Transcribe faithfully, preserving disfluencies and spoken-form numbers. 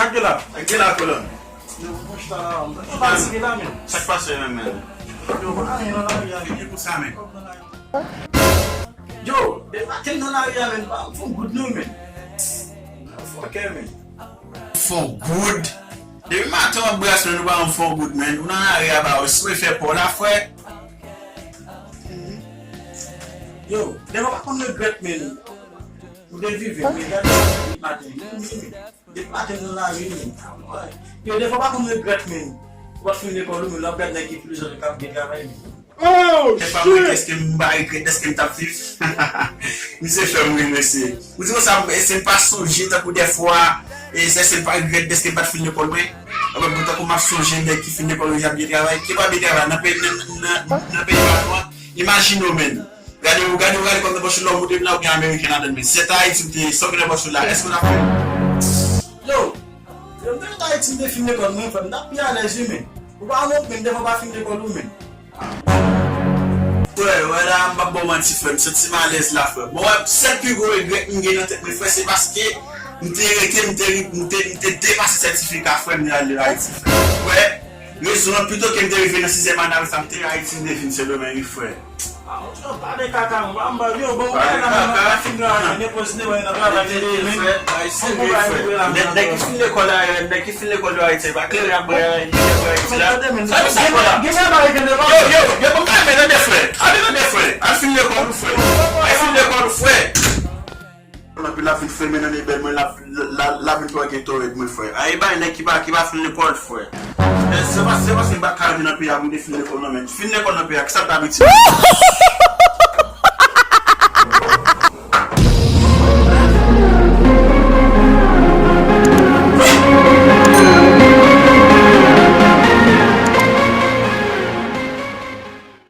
Sa k gen la? Sa k gen la, kolòn? Yo, mwen chita la, mwen pa fatige la, men. Sa k pase menm, men? Yo, pa anyen nan lari a, men. Ki pou sa, men? Yo, depi maten nan lari a, men, pa fè yon goud non, men. Fòkè, men. Fè yon goud? Depi maten w ap brase, men, ou pa fè yon goud, men. Ou nan lari a, ba, ou sou efè pa w la, frè. Yo, devan pa konn regrèt, men. Ou te vive, men gade sa depi maten. Depi maten nan lari, men. Yo, devan pa konn regrèt, men. Ou pa t fin lekòl ou, men, l ap gade nèg ki plizyè jou k ap gen travay, men. Oh, shit! Eske m pa regrèt dèske m t ap viv? Misye fè m ri, mesye. Ou di konsa, eske m pa sonje tankou dèfwa, e eske m pa regrèt dèske m pa t fin lekòl mwen? Anben, bon, tankou m ap sonje nèg ki fin lekòl yo, y ap byen travay. Ki pa byen travay nan peyi, nan, nan, nan peyi pa nou an? Imajine w, men. Gade w, gade w, gade kòm nan pòch ou la, ou montre m la, ou gen ameriken ladan l, men. Si se t Ayiti m te, sa w gen nan pòch ou la, èske w t ap fè? Yo, yo, m te ret Ayiti, m te fin lekòl mwen, frè m, m t ap pi alèz, wi, men. Ou pa wont, men, devan w pa fin lekòl ou, men. Frè, wè la, m p ap ba w manti, frè, m santi m alèz la, frè. Bon, wè, sèl pi gwo regrèt m gen nan tèt mwen, frè, se paske m te rete, m te, m te, m te depase sètifika, frè, m te ale Ayiti, frè. Wè, rezon an, pito ke m te rive nan sizyèm ane avèk sa, m te Ayiti, m te vin Sendomeng, wi, frè. Ah, ou pa de kaka, non, pa m ba yo, bon, bagay la, pa fin travay, men poze te wè nan travay, men, men, on bon bagay, men, la, nèg, nèg ki fin lekòl la, nèg ki fin lekòl yo Ayiti, pa klere ap bwè, nèg ap bwè Ayiti la. Sa yo sa fè la? Gen bagay ki devan. Yo, yo, yo, bon, men, men, tande, frè. Tande, tande, frè. Al fin lekòl ou, frè. Al fin lekòl ou, frè. Anpil la vin fèmen nan ebèl mwen, la, la, la vin twake torèd mwen, frè. A, e bay nèg ki pa, ki pa fin lekòl, frè. E, se pa, se paske m pa ka rete nan peyi a pou m te fin lekòl, non, men. Fin lekòl nan peyi a, kisa l t ap itil?